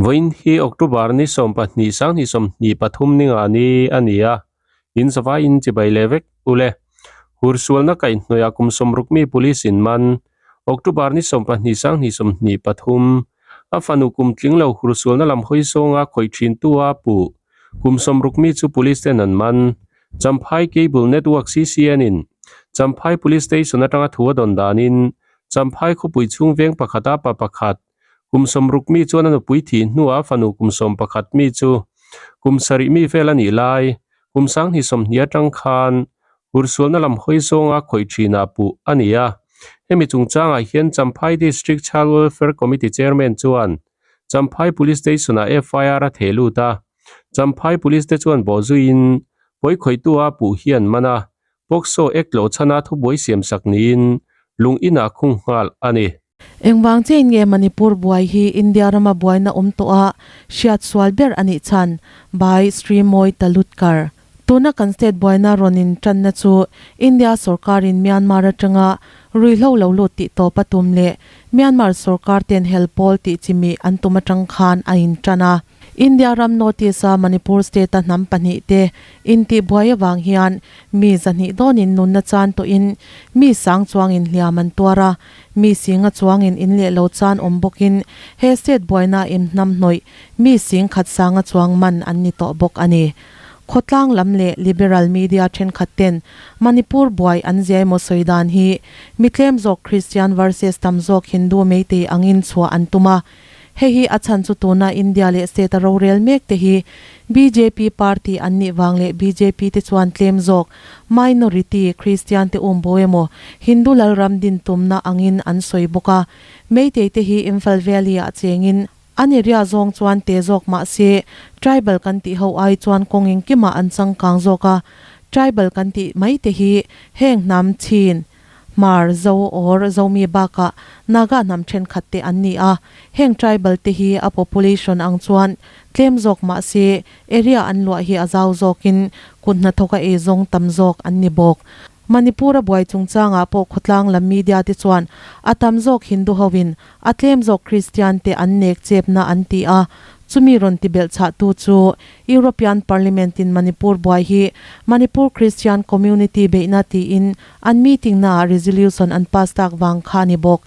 Vawiin hi October ni 12 sanghnih 23 ninga ni a ni a, in zavaiin chibai leh vek u le. Hursualna kaihhnawih ah kum 60 mi police in man October ni 12 sanghnih 23 a fanu kum tling lo hursualna lam hawi zawnga khawih thin tu a puh kum 60 mi chu police ten an man. Champhai Cable Network CCN in Champhai Police Station atanga thu a dawn danin Champhai khawpui chhung veng pakhata pa pakhat kum 60 mi chuan a nupui thih hnuah a fanu kum 11 mi chu kum 7 mi vel a nih lai kum 2020 atang khan hursualna lam hawi zawnga khawih thinah puh a ni a. Hemi chungchangah hian Champhai District Child Welfare Committee Chairman chuan Champhai Police Station-ah FIR a theh lut a. Champhai Police te chuan bawhzuiin pawi khawihtu a puh hi an man a, POCSO Act loh chhana thubuai siamsak niin lung inah khung nghal a ni. Engvang chiain nge Manipur buai hi India rama buaina awm tawh a hriat sual ber a nih chhan? By Srimawi Talutkar. Tuna kan state buaina rawn in tanna chu India sorkarin Myanmar atanga ruihhlo lo lut tih tawp a tum leh Myanmar sorkar ten hel pawl tih chimih an tum atang khan a in tan a. India ram North East a Manipur state a hnam pahnih te intihbuai avang hian mi 200 dawnin nunna chan tawhin mi sang chuangin hliam an tuar a, mi singa chuangin in leh lo chan awm bawkin he state buaina in hnam hnawih mi sing khat sanga chuang man an ni tawh bawk a ni. Khawtlang lam leh liberal media thenkhat ten Manipur buai an ziai maw sawi dan hi mi tlem zawk Christian versus tam zawk Hindu meitei angin chhuah an tum a, Hei hi a chhan chu tuna India leh state a rorel mek te hi bjp party an nih vang leh bjp te chuan tlem zawk minority Christian te um bo emaw Hindu lalram din tumna angin an sawi bawk a. Meitei te hi Imphal Valley ah chengin an area zawng chuan te zawk mah se tribal kan tih ho ai chuan kawng engkimah an changkang zawk a. Tribal kan tih mai te hi heng hnam chin Hmar, Zo or Zomi bakah Naga hnam thenkhat te an ni a, heng tribal te hi a population ang chuan tlem zawk mah se area an luah hi a zau zawkin kut hnathawka ei zawng tam zawk an ni bawk. Manipur a buai chungchangah pawh khawtlang lam media te chuan a tam zawk Hindu hoin a tlem zawk Christian te an nek chepna an ti a, chumi rawn ti belh chhahtu chu European Parliament in Manipur buai hi Manipur Christian Community beihna tiin an meeting naah resolution an pass tak vang kha a ni bawk.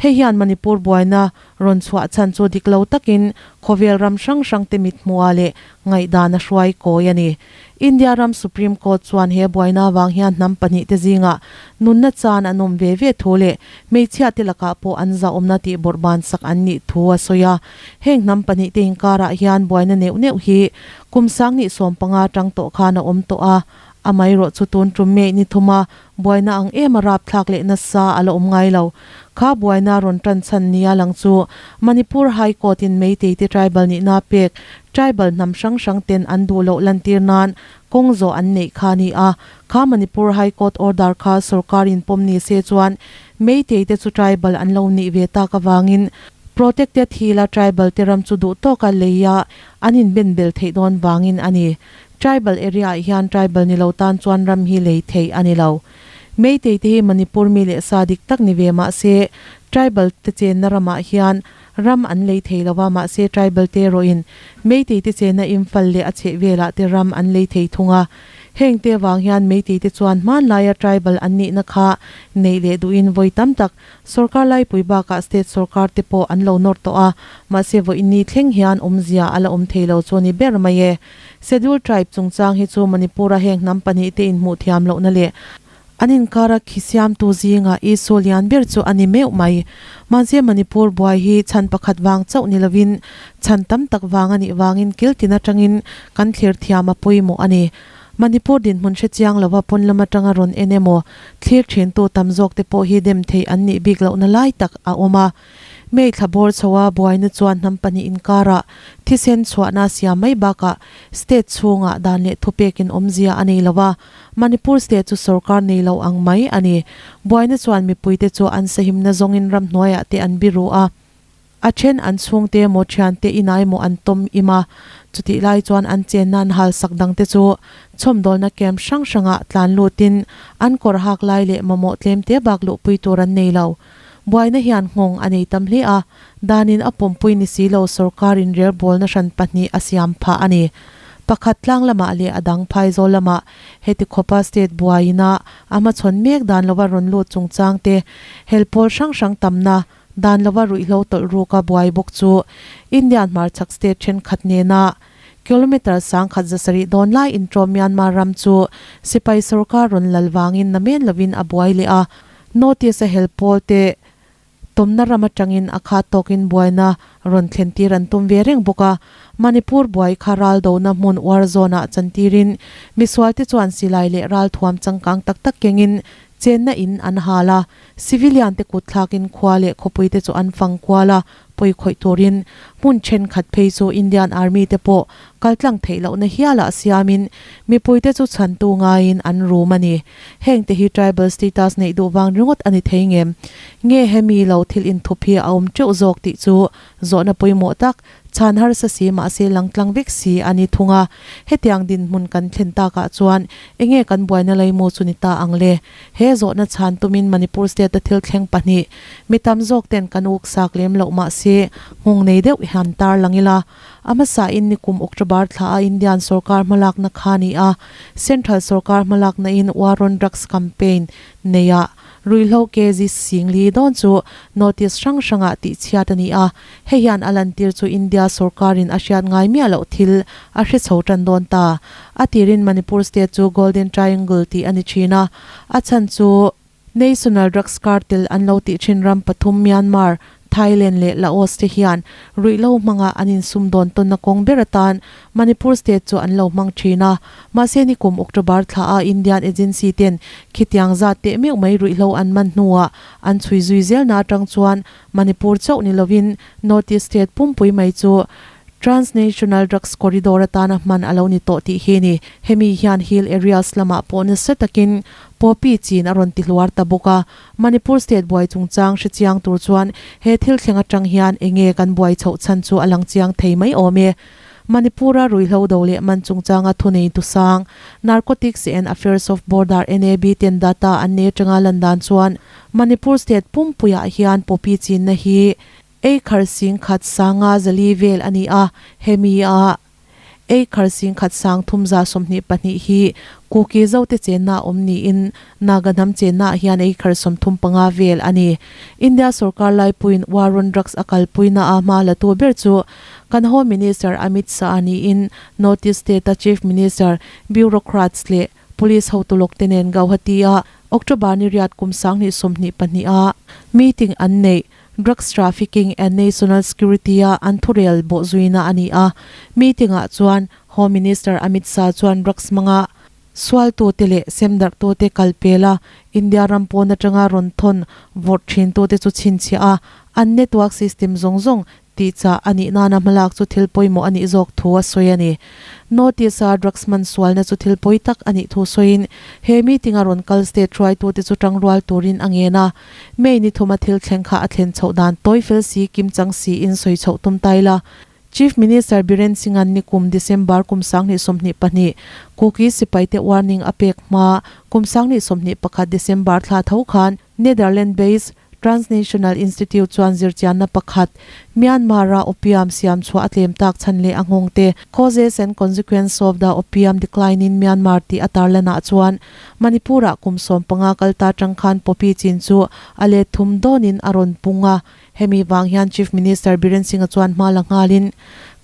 Hei hian Manipur buaina rawn chhuah chhan chu dik lo takin khawvel ram hrang hrang te mithmuha leh ngaihdan a hruai kawi a ni. India ram Supreme Court chuan he buaina avang hian hnam pahnih te zingah nunna chan an awm ve ve thu leh hmeichhia te lakah pawh an zahawmna tih bawrhban sak an nih thu a sawi a. Heng hnam pahnih te inkarah hian buaina neuh neuh hi kum 2015 atang tawh khan a awm tawh a, amaherawh chu tun tum May ni thuma buaina ang em a rapthlak leh nasa a la awm ngai lo. Kha buaina rawn tan chhan nia lang chu Manipur High Court in Meitei te tribal nihna pek tribal hnam hrang hrang ten an duh loh lantir nan kawng zawh an neih kha a ni a. Kha Manipur High Court order kha sorkar in pawm ni se chuan Meitei te chu tribal an lo nih ve tak avangin Protected Hill a tribal te ram chu duh tawka lei a an inben bel theih dawn vangin a ni. Tribal area ah hian tribal ni lo tan chuan ram hi lei theih a ni lo. Meitei te hi Manipur mi leh sa dik tak ni ve mah se tribal te chenna ramah hian ram an lei thei lo a, mahse tribal te erawhin Meitei te chenna Imphal leh a chheh velah te ram an lei thei thung a. Heng te avang hian Meitei te chuan hmanlaia tribal an nihna kha neih leh duhin vawi tam tak Sorkar laipui bakah state sorkar te pawh an lo nawr tawh a, mahse vawiinni thleng hian awmzia a la awm thei lo chu a ni ber mai e. Schedule Tribe chungchang hi chu Manipur-a heng hnam pahnih te inhmuh thiam lohna leh an inkara khi siamtu zingah issue lian ber chu a ni meuh mai. Mahse Manipur buai hi chhan pakhat vang chauh ni lovin chhan tam tak vang a nih vangin kil tin atangin kan thlir thiam a pawimawh a ni. Manipur dinhmun hre chiang lova pawn lam atanga rawn en emaw thlir thintu tam zawk te pawh hi dem theih an nih bik lohna lai tak a awm a. May thla bawr chho a buaina chuan hnam pahnih inkarah thisen chhuahna siam mai bakah state chhungah dan leh thupekin awmzia a nei lo a, Manipur state chu sorkar nei lo ang mai a ni. Buaina chuan mipuite chu an sahimna zawngin ramhnuaiah te an biru a. A then an chhungte emaw thiante inah emaw an tawm im a, chutih lai chuan an chenna an halsak dangte chu chhawmdawlna camp hrang hrangah tlan lutin an kawr hak lai leh mamawh tlemte bak luhpui tur an nei lo. Buaina hian nghawng a nei tam hle a, danin a pawmpui ni si lo sorkarin relbawlna hran pahnih a siam phah a ni. Pakhat tlang lamah leh a dang phaizawl lamah heti khawpa state buaina a hmachhawn mek dan lova rawn lut chungchang te, helpawl hrang hrang tamna dan lova ruihhlo tawlh ruka buai bawk chu Indian hmarchhak state thenkhat nena kilometre sangkhat zasarih dawn lai intawm Myanmar ram chu sipai sorkar rawn lal vangin namen lovin a buai leh a, notice a helpawl te Tawmna ram atangin a khat tawkin buaina rawn thlentir an tum ve reng bawk a, Manipur buai kha ral dona hmun uar zawnah chantirin misualte chuan silai leh ral thuam changkang tak tak kengin chenna in an hal a, civilian te kut thlakin khua leh khawpui te chu an fang kual a, pawi khawih turin hmun thenkhat phei chu Indian Army te pawh kaltlang theih lohna hialah siamin mipuite chu chhantu ngaiin an rum a ni. Heng te hi tribal status neih duh vang ringawt a ni thei ngem? Nge hemi lo thil inthup hi a awm teuh zawk tih chu zawhna pawimawh tak, chhan harsa si mahse langtlang vek si a ni thung a. Hetiang dinhmun kan thlen takah chuan enge kan buaina laimu chu ni ta ang le? He zawhna chhan tumin Manipur state-a thil thleng pahnih mi tam zawk ten kan uksak lem loh mahse nghawng nei deuh hian tar lang ila. A hmasain nikum October thla a Indian sorkar hmalakna kha ni a, Central sorkar hmalakna in War on Drugs campaign neia ruihhlo kg singli dawn chu notice hrang hrangah tihchhiat a ni a, hei hian a lantir chu India sorkarin a hriat ngai miah loh thil a hre chho tan dawn ta. A tirin Manipur state chu Golden Triangle tih a ni thin a, a chhan chu National Drugs Cartel an lo tih thin ram pathum Myanmar, Thailand leh Laos te hian ruihhlo hmanga an insumdawn tawnna kawng ber atan Manipur state chu an lo hmang thin a. Mahse nikum October thla a Indian agency ten khitiang zat teh meuh mai ruihhlo an man hnuah an chhui zui zelna atang chuan Manipur chauh ni lovin North East state pumpui mai chu Transnational Drugs Corridor atana hman a lo ni tawh tih hi ni. Hemi hian hill areas lamah pawh nasa takin Poppy chin a rawn ti hluar ta bawk a. Manipur state buai chungchang hre chiang tur chuan he thil thleng atang hian enge kan buai chhoh chhan chu a lang chiang thei mai awm e. Manipur-a ruihhlo do leh man chungchanga thunei tusang Narcotics and Affairs of Border, NAB, ten data an nei atanga lan dan chuan Manipur state pumpuiah hian poppy chinna hi Ei khar sing khat sanga zali vel a ni a, hemi a ei khar sing khat sang thum za 22 hi Kuki zote chenna awm niin Naga hnam chenna ah hian ei khar 35 vel a ni. India sorkar laipuiin war on drugs a kalpuina a hma la tu ber chu kan Home Minister Amit Shah niin North East State a Chief Minister, Bureaucrats leh Police hotu lawk te nen Gauhati ah October ni riat kum 2022 a meeting an neih. Drugs Trafficking and National Security a an thurel bawhzuina a ni a. Meeting-ah chuan Home Minister Amit Shah chuan drugs hmanga sualtute leh semdarhtute kalpel a, India ram pawn atanga rawn thawn vawrh thintute chu chhinchhiah a, an network system zawng zawng tih chah a nih nana hmalak chu thil pawimawh a nih zawk thu a sawi a ni. Notice-a drugs hman sualna chu thil pawi tak a nih thu sawiin he meeting-a rawn kal state hruaitute chu tangrual turin a ngen a. May ni thuma thil thleng kha a thlen chhoh dan tawi fel si kim chang siin sawi chhoh tum tai la. Chief Minister Biren Singh-a'n nikum December kum 2022 Kuki sipaite warning a pek hma kum 2021 December thla tho khan Netherlands based Transnational Institute chuan zirchianna pakhat, Myanmar-a opium siam chhuah a tlem tak chhan leh a nghawng te, Causes and Consequences of the Opium Decline in Myanmar tih a tarlanah chuan Manipur-ah kum 15 kal ta tang khan poppy chin chu a let thum dawnin a rawn pung a. Hemi vang hian Chief Minister Biren Singh-a chuan hma la nghalin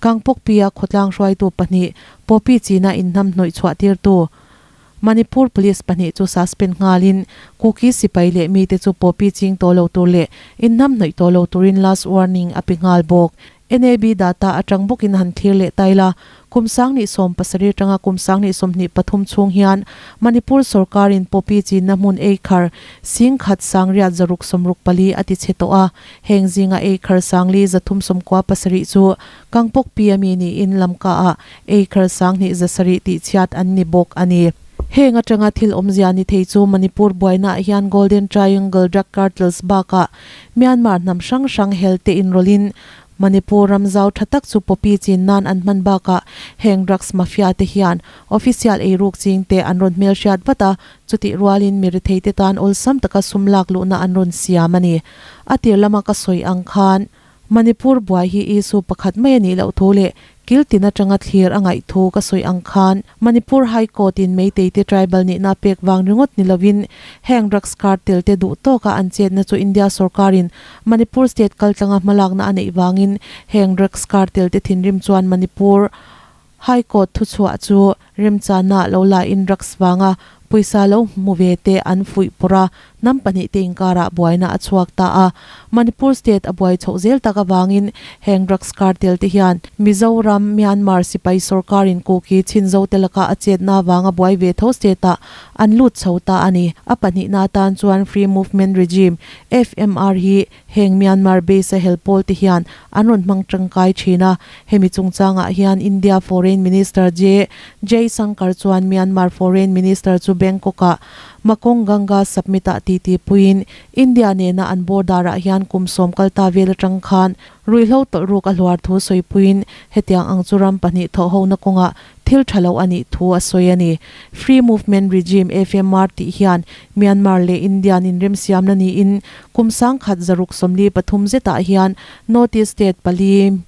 Kangpokpi-a khawtlang hruaitu pahnih poppy china inhnamhnawih chhuah tirtu Manipur Police pahnih chu suspend nghalin Kuki sipai leh mite chu poppy ching tawh lo tur leh inhnamhnawih tawh lo turin last warning a pe nghal bawk. NAB data atang bawkin han thlir leh tai la, kum 2017 atanga kum 2023 chhung hian Manipur sorkarin poppy chinna hmun ei khar sing khat 8664 a ti chhe tawh a, heng zinga ei khar 4,397 chu Kangpokpi ami niin Lamka-ah ei khar 2700 tih chhiat an ni bawk a ni. Heng atanga thil awmzia ni thei chu Manipur buainaah hian Golden Triangle Drug Cartels bakah Myanmar hnam hrang hrang hel te inrawlhin Manipur ram zau tha tak chu poppy chin nan an hman bakah heng drugs mafia te hian official eiruk ching te an rawn hmelhriat vat a, chutih rualin mi rethei te tan awlsam taka sum lak luhna an rawn siam a ni. A tir lama ka sawi ang khan Manipur buai hi issue pakhat mai a nih loh thu leh kil tin atanga thlir a ngaih thu ka sawi ang khan Manipur High Court in Meitei te tribal nihna pek vang ringawt ni lovin heng drugs cartel te duh tawka an chetna chu India sorkarin Manipur state kaltlanga hmalakna a neih vangin heng drugs cartel te thinrim chuan Manipur High Court thuchhuah chu remchana lo lain drugs vanga pawisa lo hmu ve te an fuih pawrh a, hnam pahnihte inkarah buaina a chhuak ta a. Manipur state a buai chhoh zel tak avangin heng drugs cartel te hian Mizoram, Myanmar sipai sorkarin Kuki chhinzo te laka a chetna avanga buai ve tho state ah an lut chho ta a ni. A pahnihna atan chuan Free Movement Regime, FMR, hi Heng Myanmar base a hel pawl te hian an rawn hmang tangkai thin a, hemi chungchangah hian India Foreign Minister J Jaishankar chuan Myanmar Foreign Minister chu Bangkok-ah Makong Ganga Submit-ah titi puiin India nena an border-ah hian kum sawm kalta vel atang khan ruihhlo tawlh ruk a hluar thu sawi puiin hetiang ang chu ram pahnih thawhhona kawngah thil tha lo a nih thu a sawi a ni. Free Movement Regime, FMR, tih hian Myanmar leh Indian inremsiamna niin kum sangkhat 643 zetah hian North East state pali,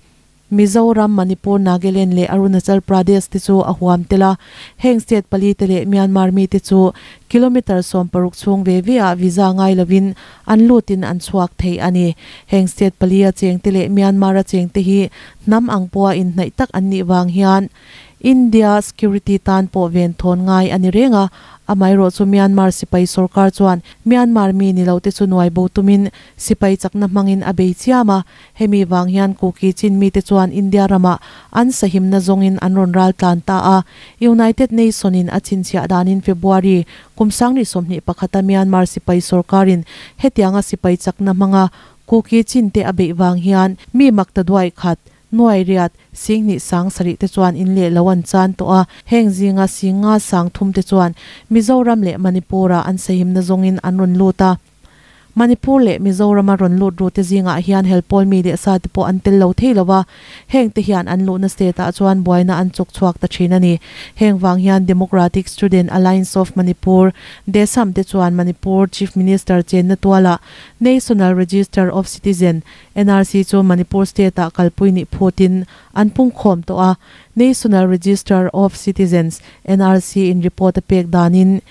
Mizoram, Manipur, Nagaland leh Arunachal Pradesh te chu a huam tel a. Heng state pali te leh Myanmar mite chu kilometre 60 chhung ve ve ah visa ngai lovin an lutin an chhuak thei a ni. Heng state pali a chengte leh Myanmar a chengte hi hnam ang pawha inhnaih tak an nih vang hian India security tan pawh ven thawn ngai a ni reng a, amaherawh chu Myanmar sipai sorkar chuan Myanmar mi ni lote chu nuai bo tumin sipai chakna hmangin a bei chiam a, hemi vang hian Kuki Chin mite chuan India ramah an sahimna zawngin an rawn ral tlan ta a, United Nation in a chhinchhiah danin February kum 2021 a Myanmar sipai sorkarin hetianga sipai chakna hmanga Kuki Chin te a beih vang hian mi mak ta duai khat, nuai riat, 27 000 te chuan in leh lo an chan tawh a, heng zinga 5 000 te chuan Mizoram leh Manipur-ah an sahimna zawngin an rawn lut a. Manipur leh Mizorama rawn lut ru te zingah hian helpawl mi leh sa te pawh an tel lo thei lo va, heng te hian an luhna state-ah chuan buaina an chawk chhuak ta thin a ni. Heng vang hian Democratic Student Alliance of Manipur, DESAM, te chuan Manipur Chief Minister chenna tualah National Register of Citizen, NRC, chu Manipur state-ah kalpui nih phutin an pungkhawm tawh a. National Register of Citizens, NRC, in report a pek danin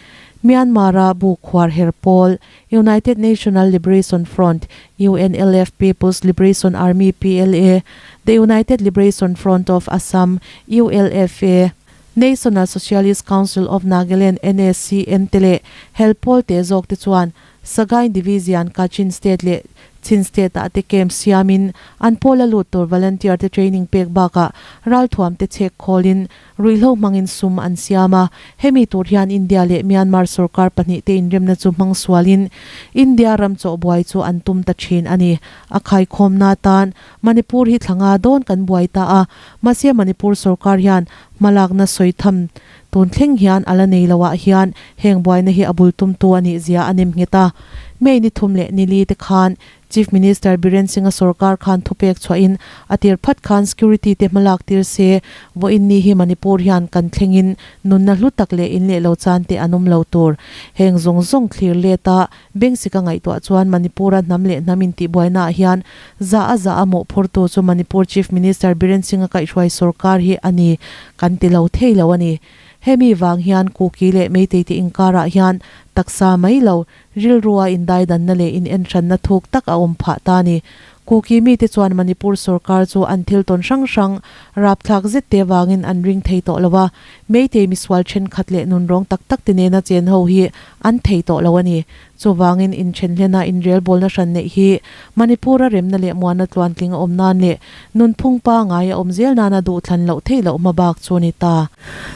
Myanmar-a bu khuar her pawl, United National Liberation Front, UNLF, People's Liberation Army, PLA, The United Liberation Front of Assam, ULFA, National Socialist Council of Nagaland, NSCN, te leh hel pawl te zawk te chuan Sagaing Division, Kachin State leh Chin State ah te camp siamin an pawl a lut tur volunteer te training pek bakah ralthuam te chhek khawlin ruihhlo hmangin sum an siam a. Hemi tur hian India leh Myanmar sorkar pahnih te inremna chu hmang sualin India ram chawh buai chu an tum ta thin a ni. A khaikhawmna tan Manipur hi thla nga dawn kan buai ta a, mahse Manipur sorkar hian hmalakna sawi tham Tun thleng hian a la nei lo ah hian heng buaina hi a bul tumtu a nih zia a nem nghet a. May ni thum leh ni li te khan Chief Minister Biren Singh-a sorkar khan thupek chhuahin a tir phat khan security te hmalak tir se, vawiin ni hi Manipur hian kan thlengin nunna hlu tak leh in leh lo chan te an awm lo tur. Heng zawng zawng thlir let a Bengsika ngaihtuah chuan Manipur-a hnam leh hnam intihbuaina ah hian za a za a mawhphurtu chu Manipur Chief Minister Biren Singh-a kaihhruai sorkar hi a ni kan ti lo thei lo a ni. Hemi vang hian Kuki leh Meitei te inkarah hian taksa mai lo, rilrua indaidanna leh inenhranna thuk tak a awm phah ta a ni. Kuki mite chuan Manipur sorkar chu an thil tawn hrang hrang rapthlak zet te vangin an ring thei tawh lo a, Meitei misual thenkhat leh nunrawng tak tak te nena chen ho hi an thei tawh lo a ni. Chuvangin inthen hlena inrelbawlna hran neih hi Manipur-a remna leh muanna tluantling a awm nan leh nunphung pangai a awm zel nana duhthlan loh theih loh hma bak chu a ni ta.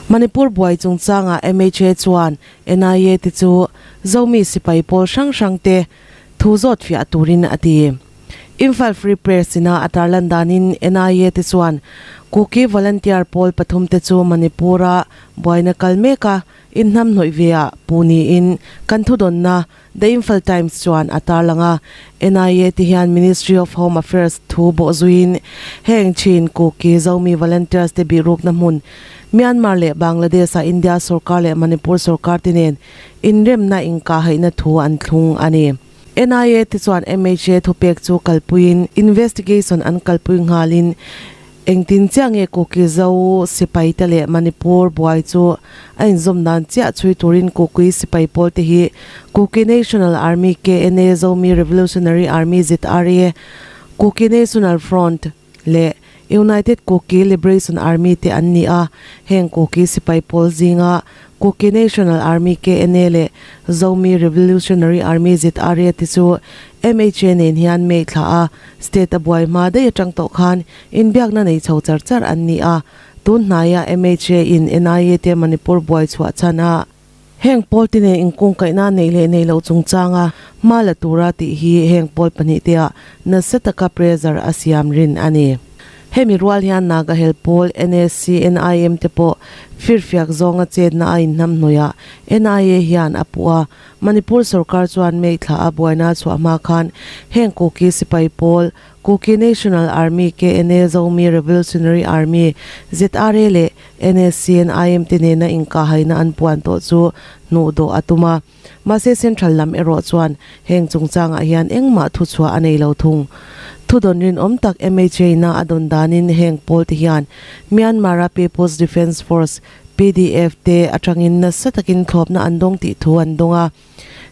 Manipur buai chungchangah mha chuan NIA te chu Zomi sipai pawl hrang hrang te thu zawt fiah turin a ti. Imphal Free Press ina a tarlan danin NIA te chuan. Kuki volunteer pawl pathumte chu Manipur-a buaina kal meka inhnamhnawih veah pu niin kan thudawnna The Imphal Times chuan a tarlang a. NIA te hian Ministry of Home Affairs thu bawh zuiin heng chin Kuki Zomi volunteers te bihrukna hmun Myanmar leh Bangladesh-ah India sorkar leh Manipur sorkar te nen inremna inkahhaihna thu an thlung a ni. NIA te chuan MHA thupek chu kalpuiin investigation an kalpui nghalin engtin chiah nge Kuki Zo sipai te leh Manipur buai chu a inzawm dan chiah chhui turin Kuki sipai pawl te hi Kuki National Army, KNA, Zomi Revolutionary Army, ZRA, Kuki National Front leh United Kuki Liberation Army te an ni a, heng Kuki sipai pawl zinga Kuki National Army, KNA, leh Zomi Revolutionary Army, ZRA, te chu MHA nen hian May thla a state a buai hma daih atang tawh khan inbiakna nei chho char char an ni a, tun hnaia MHA in NIA te Manipur buai chhuah chhan a. Heng pawl te nen inkungkaihna neih leh neih loh chungchanga hma la tura tih hi heng pawl pahnih te ah nasa taka pressure a siam rin a ni. Hemi rual hian Naga hel pawl NSCNIM te pawh firfiak zawnga chetna a inhnamhnawih ah NIA hian a puh a, Manipur sorkar chuan May thla a buaina chhuah hma khan heng Kuki sipai pawl Kuki National Army, KNA, Zomi Revolutionary Army, ZRA, leh NSCN-IM te nena inkahhaina an puan tawh chu hnuh dawh a tum a. Mahse Central lam erawh chuan heng chungchangah hian engmah thuchhuah a nei lo thung. Thudawn rinawm tak MHA-na a dawn danin heng pawl te hian Myanmar-a People's Defence Force, PDF, te atangin nasa takin thlawpna an dawng tih thu an dawng a.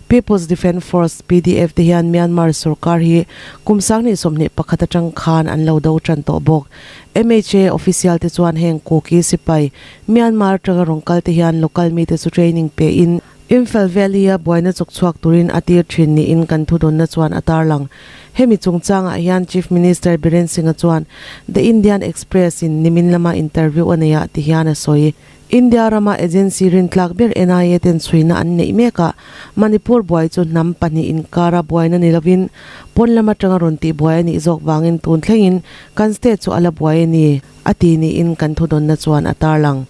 People's Defence Force, PDF, te hian Myanmar sorkar hi kum 2021 atang khan an lo do tan tawh bawk. MHA official te chuan heng Kuki sipai Myanmar atanga rawn kal te hian local mite chu training pe in Imphal Valley a buaina chawk chhuak turin a tir thin niin kan thudawnna chuan a tarlang. Hemi chungchangah hian Chief Minister Biren Singh-a chuan The Indian Express in nimin lama interview a neihah ti hian a sawi. India rama agency rintlak ber NIA ten chhuina an neih mek a, Manipur buai chu hnam pahnih inkara buaina ni lovin pawn lam atanga rawn tih buai a nih zawk vangin tun thlengin kan state chu a la buai a ni, a ti niin kan thudawnna chuan a tarlang.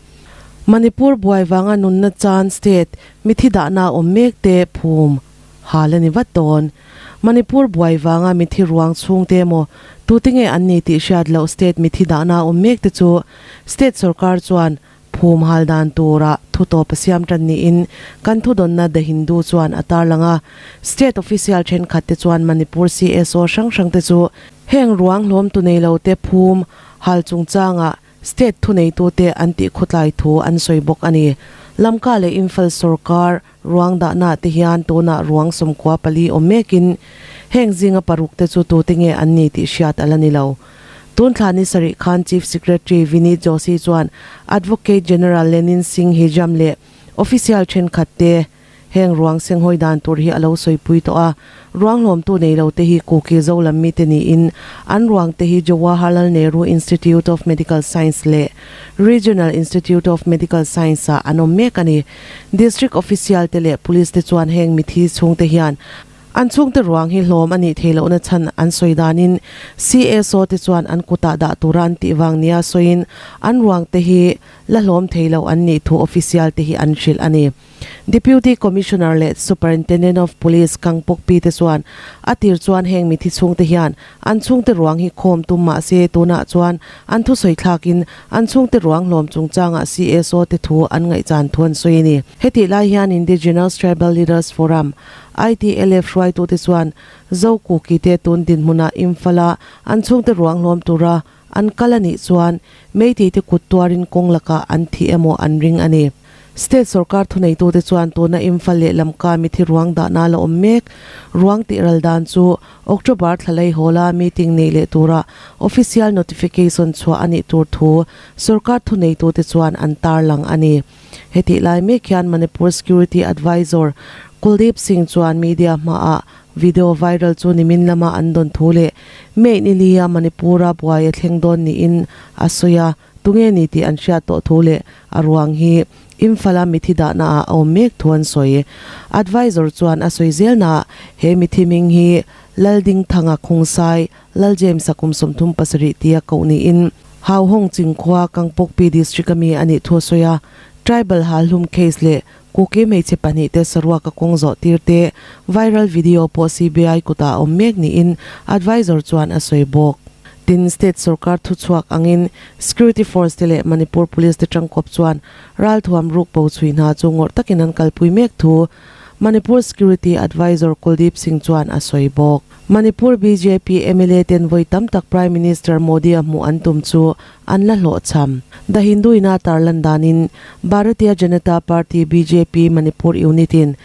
Manipur buai vanga nunna chan state mithi dahna a awm mek te phum hal a ni vat dawn. Manipur buai vanga mithi ruang chhungte emaw tute nge an ni tih hriat loh state mithi dahna a awm mek te chu State sorkar chuan phum hal dan tura thu tawp a siam tan niin kan thudawnna The Hindu chuan a tarlang a. State official thenkhat te chuan Manipur CSO hrang hrang te chu heng ruang hlawm tu nei lo te phum hal chungchangah state thuneitute an tih khawtlai thu an sawi bawk a ni. Lamka leh Imphal sorkar ruang dahna te hian tunah ruang 14 awm mekin heng zinga paruk te chu tute nge an ni tih hriat a la ni lo. Tun thla ni sarih khan Chief Secretary Vineet Joshi chuan Advocate General Lenin Singh Hijam leh official thenkhat te heng ruang senghawi dan tur hi a lo sawipui tawh a. Ruang hlawmtu nei lo te hi Kuki Zolam mite niin an ruang te hi Jawaharlal Nehru Institute of Medical Science leh Regional Institute of Medical Science ah an awm mek a ni. District official te leh police te chuan heng mithi chhungte hian An chhungte ruang hi hlawm a nih theih lohna chhan an sawi danin CSO te chuan an kutah dah tura an tih vang nia sawiin an ruang te hi la hlawm thei lo an nih thu official te hi an hrilh a ni. Deputy Commissioner leh Superintendent of Police Kangpokpi te chuan a tir chuan heng mithi chhungte hian an chhungte ruang hi khawm tum mah se tunah chuan an thusawi thlakin an chhungte ruang hlawm chungchangah CSO te thu an ngaihchan thu an sawi a ni. Hetih lai hian Indigenous Tribal Leaders Forum, ITLF hruaitute chuan Zokuki te tun dinhmunah Imphal-a an chhungte ruang hlawm tura an kal a nih chuan Meitei te kut tuarin kawng lakah an thi emaw an ring a ni. State sorkar thuneitute chuan tuna Imphal leh Lamka mithi ruang dahna la awm mek ruang tih ral dan chu October thla lei hawla meeting neih leh tura official notification chhuah a nih tur thu sorkar thuneitute chuan an tarlang a ni. Hetih lai mek hian Manipur Security Advisor Kuldeep Singh chuan media hmaah video viral chu nimin lama an dawn thu leh May ni lia Manipur-a buai a thleng dawn niin a sawi a, tunge ni tih an hriat tawh thu leh a ruang hi Imphal-a mithi dahna ah a awm mek thu an sawi. Advisor chuan a sawi zelnaah he mithi hming hi Laldingthanga Khungsai, Lal James-a kum 37 tia koh niin. Hauhawng Chingkhua, Kangpokpi District a mi a nih thu a sawi a, Tribal halhlum case leh Kuki hmeichhe pahnihte saruaka kawng zawh tir te viral video pawh CBI kutah a awm mek niin advisor chuan a sawi bawk. Tin, state sorkar thuchhuak angin security force te leh Manipur police te tangkawp chuan ralthuam ruk bo chhui hna chu ngawrh takin an kalpui mek thu Manipur security advisor Kuldeep Singh chuan a sawi bawk. Manipur bjp mla ten vawi tam tak Prime Minister Modi a hmuh an tum chu an la hlawhchham. The Hindu in a tarlan danin Bharatiya Janata Party, bjp, Manipur unit in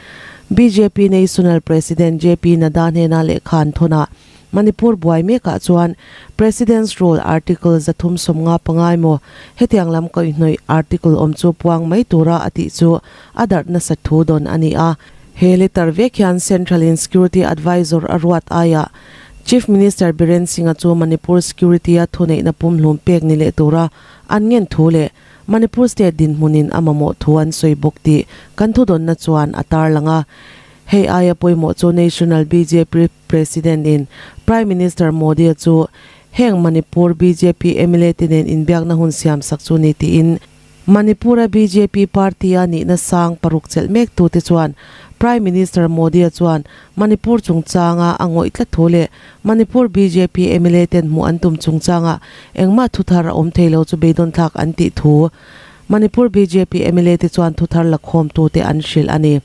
bjp National President JP Nadda hnena lehkha an thawn a, Manipur buai mekah chuan President's Rule Article 355 emaw hetiang lam kaihhnawih article awm chu puang mai tura a tih chu a darh nasa thu dawn a ni a. He letter vek hian Central in Security Advisor a ruat aiah Chief Minister Biren Singh-a chu Manipur Security-a thuneihna pumhlum pek ni leh tura an ngen thu leh Manipur State dinhmunin a mamawh thu an sawi bawk tih kan thudawnna chuan a tarlang a. Hei aia pawimawh chu National bjp President in Prime Minister Modi-a chu heng Manipur bjp mla te nen inbiakna hun siamsak chu ni tiin Manipur-a bjp party-a nihna sang paruk chelh mek tute chuan Prime Minister Modi-a chuan Manipur chungchanga a ngawih tlat thu leh Manipur bjp mla ten hmuh an tum chungchanga engmah thuthar a awm thei lo chu beidawnthlak an tih thu Manipur bjp mla te chuan thuthar lakhawmtute an hrilh a ni.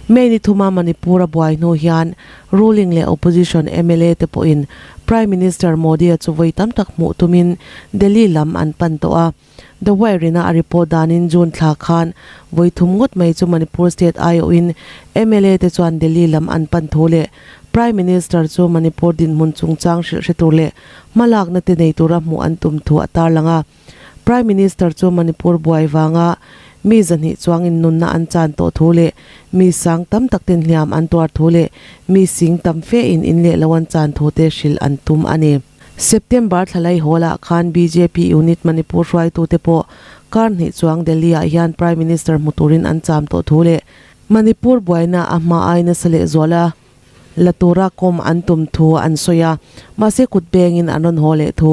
May ni thuma Manipur-a buai hnu hian ruling leh opposition mla te pawhin Prime Minister Modi-a chu vawi tam tak hmuh tumin Delhi lam an pan tawh a. The Wire ina a report danin June thla khan vawi thum ngawt mai chu Manipur state aiawhin mla te chuan Delhi lam an pan thu leh Prime Minister chu Manipur dinhmun chungchang hrilh hre tur leh hmalakna te nei tura hmuh an tum thu a tarlang a. Prime Minister chu Manipur buai vanga mi zahnih chuangin nunna an chan tawh thu leh mi sang tam tak ten hliam an tuar thu leh mi sing tam fe in in leh lo an chan thu te hrilh an tum a ni. September thlalai hawl ah khan bjp unit Manipur hruaitute pawh kar hnih chuang Delhi ah hian Prime Minister hmu turin an cham tawh thu leh Manipur buaina a hma ai nasa lehzual a la tura kawm an tum thu an sawi a, mahse kut bengin an rawn haw leh thu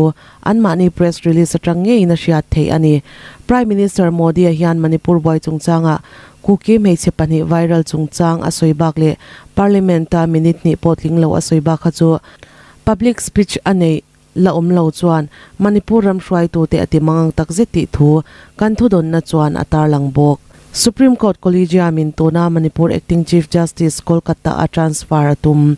anmahni press release atang ngeiin a hriat theih a ni. Prime Minister Modi-a hian Manipur buai chungchangah Kuki hmeichhe pahnih viral chungchang a sawi bak leh Parliament-a minute hnih pawh tling lo a sawi bak kha chu public speech a neih la awm lo chuan Manipur ram hruaitute a ti mangang tak zet tih thu kan thudawnna chuan a tarlang bawk. Supreme Court Collegium in tuna Manipur Acting Chief Justice Kolkata a transfer a tum.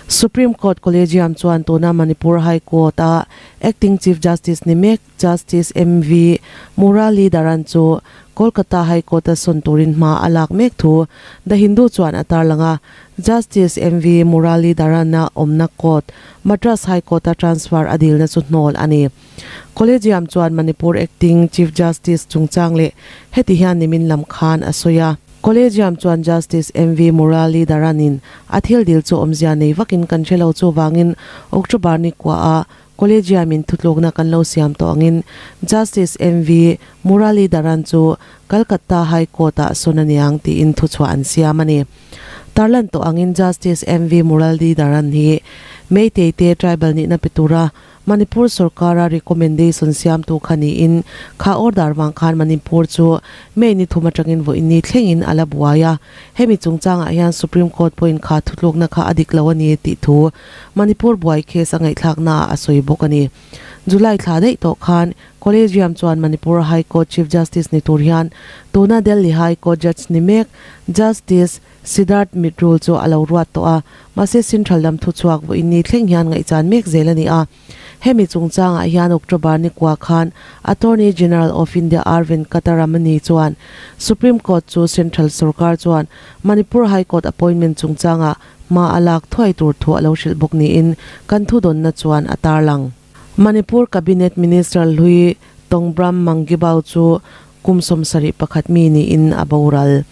Supreme Court Collegium chuan tuna Manipur High Court a Acting Chief Justice ni mek Justice MV Muralidharan chu Kolkata High Court a sawn turin hma a lak mek thu The Hindu chuan a tarlang a. Justice MV Muralidharan-a awmna court, Madras High Court-a transfer a dilna chu hnawl a ni. Collegium chuan Manipur Acting Chief Justice chungchang leh heti hian nimin lam khan a sawi a. Collegium chuan Justice MV Muralidharan-in a thil dil chu awmzia nei vakin kan hre lo chuvangin October ni kuaha Collegium-in thutlukna kan lo siam tawh angin Justice MV Muralidharan chu Calcutta High Court-ah sawn a niang tiin thuchhuah an siam a ni. Tarlan tawh angin Justice MV Muralidharan hi Meitei te tribal nihna pe tura Manipur sorkara recommendation siamtu kha niin kha order vang khan Manipur chu May ni thum atangin vawiin ni thlengin a la buai a. Hemi chungchangah hian Supreme Court pawhin kha thutlukna kha a dik lo a ni tih thu Manipur buai case a ngaihthlaknaah a sawi bawk a ni. July thla daih tawh khan Collegium chuan Manipur High Court Chief Justice ni tur hian tuna Delhi High Court Judge ni mek Justice Siddharth Mitrul chu a lo ruat tawh a, mahse Central lam thuchhuak vawiin ni thleng hian ngaihchan mek zel a ni a. Hemi chungchangah hian October ni kua khan Attorney General of India R Venkataramani chuan Supreme Court chu Central sorkar chuan Manipur High Court appointment chungchangah hma a lak thuai tur thu a lo hrilh bawk niin kan thudawnna chuan a tarlang. Manipur Cabinet Minister hlui Tongbram Mangibao chu kum 71 mi niin a boral.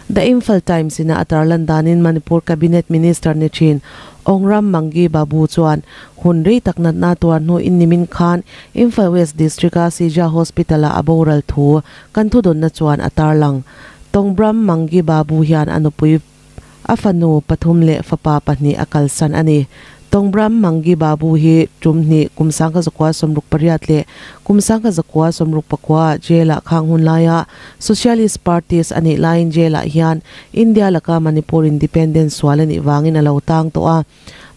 The Imphal Times ina a tarlan danin Manipur Cabinet Minister ni thin Ongram Mangi Babu chuan hun rei tak natna tuar hnu in nimin khan Imphal West District a Sija Hospital ah a boral thu kan thudawnna chuan a tarlang. Tongbram Mangi Babu hian a nupui A fanu pathum leh fapa pahnih a kalsan a ni. Tongbram Mangi Babu hi tum hnih kum 1968 leh kum 1969 jail ah khang hun laia Socialist Parties a nih laiin jail ah hian India laka Manipur Independence sual a nih vangin a lo tang tawh a.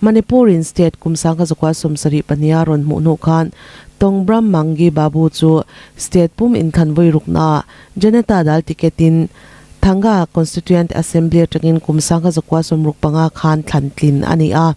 Manipur in state kum 1972 a rawn hmuh hnuh khan Tongbram Mangi Babu chu state pum inthlan vawi rukna ah Janata Dal ticket in Thanga Constituent Assembly atangin kum 1965 khan thlan tlin a ni a.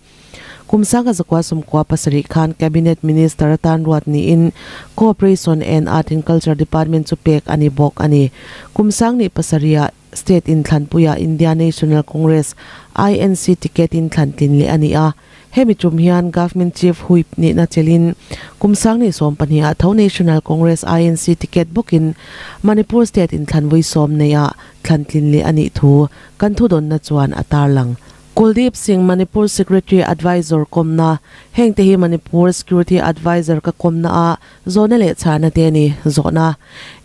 Kum 1997 khan Cabinet Minister atan ruat niin Cooperation and Art and Culture Department chu pek a ni bawk a ni. Kum 2007 ah State inthlanpuiah India National Congress, INC, ticket in thlan tlin leh a ni a. Hemi tum hian Government Chief Whip nihna chelhin kum 2012 ah tho National Congress, INC, ticket bawkin Manipur State inthlan vawi sawm neiah thlan tlin leh a nih thu kan thudawnna chuan a tarlang. Kuldeep Singh Manipur Secretary Advisor kawmna, Hengte hi Manipur Security Advisor ka kawmna a zawhna leh chhahna te a ni. Zawhna,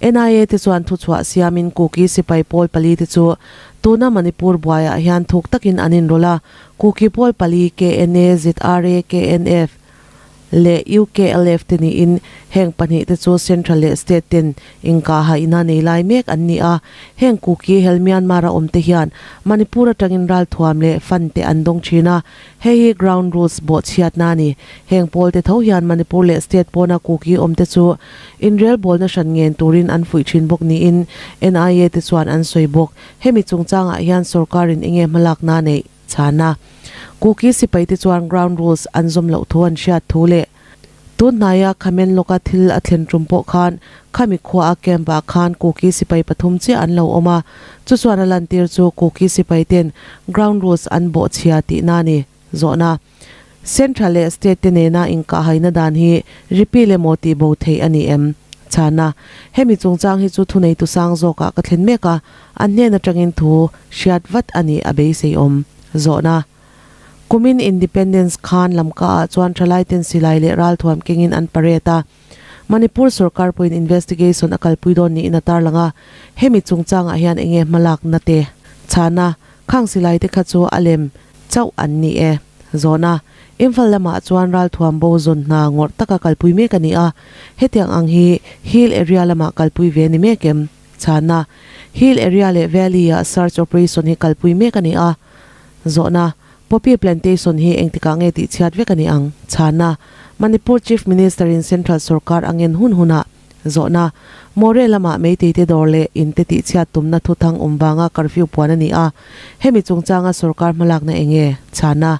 NIA te chuan thuchhuah siamin Kuki sipai pawl pali te chu tuna Manipur buaiah hian thuk takin an inrawlh a, Kuki pawl pali KNA, ZRA, KNF, leh UKLF te niin heng pahnih te chu Central leh State ten inkahha ina nei lai mek an ni a. Heng Kuki hel Myanmar a awm te hian Manipur atangin ralthuam leh fund te an dawng thin a, hei hi ground rules bawhchhiatna a ni. Heng pawl te tho hian Manipur leh State pawna Kuki awm te chu inrelbawlna hran ngen turin an fuih thin bawk niin NIA te chuan an sawi bawk. Hemi chungchangah hian sorkarin enge hmalakna neih? chhan a. Kuki sipaite chuan ground rules an zawm loh thu an hriat thu leh tun hnaia Khamen lawka thil a thlen tum pawh khan khami khua a camp ah khan Kuki sipai pathum chiah an lo awm a, chu chuan a lantir chu Kuki sipaiten ground rules an bawhchhia tihna a ni. Zawhna, Central leh State te nena inkahhaina dan hi repeal emaw tih bo theih a ni em? Chhana, Hemi chungchang hi chu thuneitu sang zawkah ka thlen mek a, an hnen atangin thu hriat vat a nih a beisei awm. Zawhna, Kumin Independence khan Lamka ah chuan thalaiten silai leh ralthuam kengin an parade a, Manipur sorkar pawhin investigation a kalpui dawn niin a tarlang a, hemi chungchangah hian enge hmalakna te? Chhana, Khang silai te kha chu a lem chauh an ni e. Zawhna, Imphal lamah chuan ralthuam bo zawn hna ngawrh taka kalpui mek a ni a, hetiang ang hi hill area lamah kalpui ve a ni mek em? Chhana, Hill area leh valley ah search operation hi kalpui mek a ni a. Zawhna, Poppy plantation hi engtikah nge tihchhiat vek a ni ang? Chhana, Manipur Chief Minister in Central sorkar a ngen hun hunah Zawhna, More lamah Meitei te dawr leh in te tihchhiat tumna thuthang awm vanga curfew puan a ni a, hemi chungchanga sorkar hmalakna eng nge? Chhana,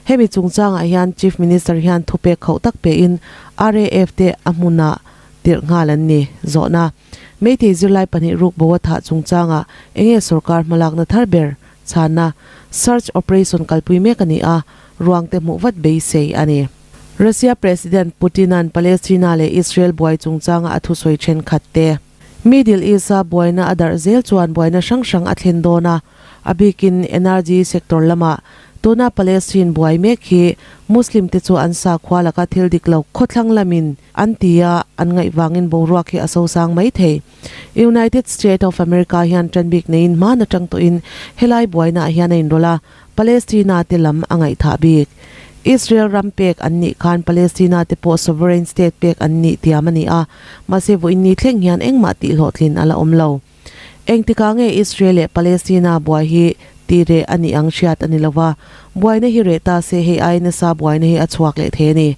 Hemi chungchangah hian Chief Minister hian thupek khauh tak pein RAF te a hmunah tirh nghal an ni. Zawhna, Meitei zirlai pahnih ruk bo a thah chungchangah eng nge sorkar hmalakna thar ber? Chhana, Search operation kalpui mek a ni a, ruang te hmuh vat beisei a ni. Russia President Putin-a'n Palestina leh Israel buai chungchanga a thusawi thenkhat te. Middle East-a buaina a darh zel chuan buaina hrang hrang a thlen dawn a, a bikin energy sector lamah. Tuna Palestine buai mek hi Muslim te chu an sakhua laka thil dik lo khawthlang lamin an ti a, an ngaih vangin boruak hi a sosang mai thei. United State of America hian tan bik neiin hman atang tawhin helai buainaah hian a inrawlh a, Palestina te lam a ngaihthah bik. Israel ram pek an nih khan Palestina te pawh sovereign state pek an nih tiam a ni a, mahse vawiin thleng hian engmah tihhlawhtlin a la awm lo. Engtikah nge Israel leh Palestina buai hi tih reh a nih ang hriat a ni lo va, buaina hi reh ta se hei ai nasa buaina hi a chhuak leh thei a ni.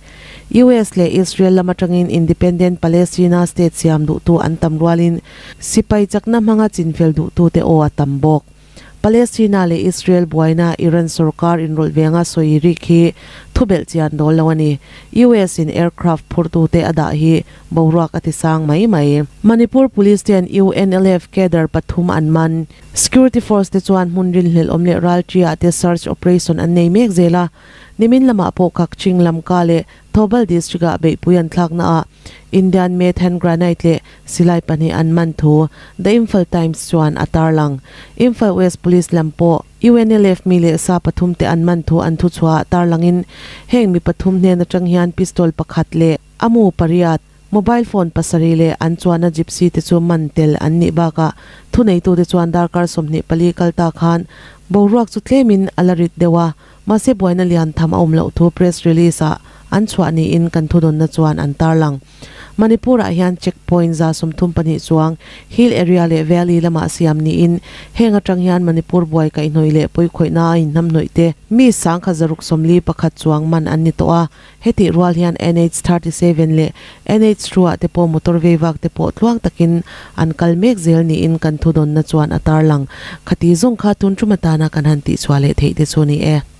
US leh Israel lam atangin independent Palestina state siam duhtu an tam rualin sipai chakna hmanga chinfel duhtute aw a tam bawk. Palestina leh Israel buaina Iran sorkar inrawlh venga sawi rik hi thubelh chian dawl lo a ni. US in aircraft phurtute a dah hi boruak a ti sang mai mai. Manipur Police ten UNLF cadre pathum an man. Security force te chuan hmun rinhlelh awm leh ralṭi ah te search operation an nei mek zel a. Nimin lamah pawh Kakching, Lamka leh Thoubal District ah beihpui an thlakna ah Indian made hand granite leh Silai pahnih an man thu The Imphal Times chuan a tarlang. Imphal West Police lam pawh UNLF mi leh sa pathum te an man thu an thuchhuah tarlangin heng mi pathum hnen atang hian pistol pakhat leh a mu pariat, mobile phone pasarih leh an chuanna gypsy te chu man tel an nih bakah thuneitute chuan darkar 24 kal ta khan boruak chu tlemin a la rit deuh a. Mahse buaina lian tham a awm loh thu press release ah an chhuah niin kan thudawnna chuan an tarlang. Manipur ah hian check point 32 chuang hill area leh valley lamah siam niin heng atang hian Manipur buai kaihhnawih leh pawikhawihna a inhnamhnawih te mi 1641 chuang man an ni tawh a. Hetih rual hian NH 37 leh NH 2 ah te pawh motor vei vak te pawh tluang takin an kal mek zel niin kan thudawnna chuan a tarlang. Khati zawng kha tun tum atana kan han tihchhuah leh theih te chu ni e.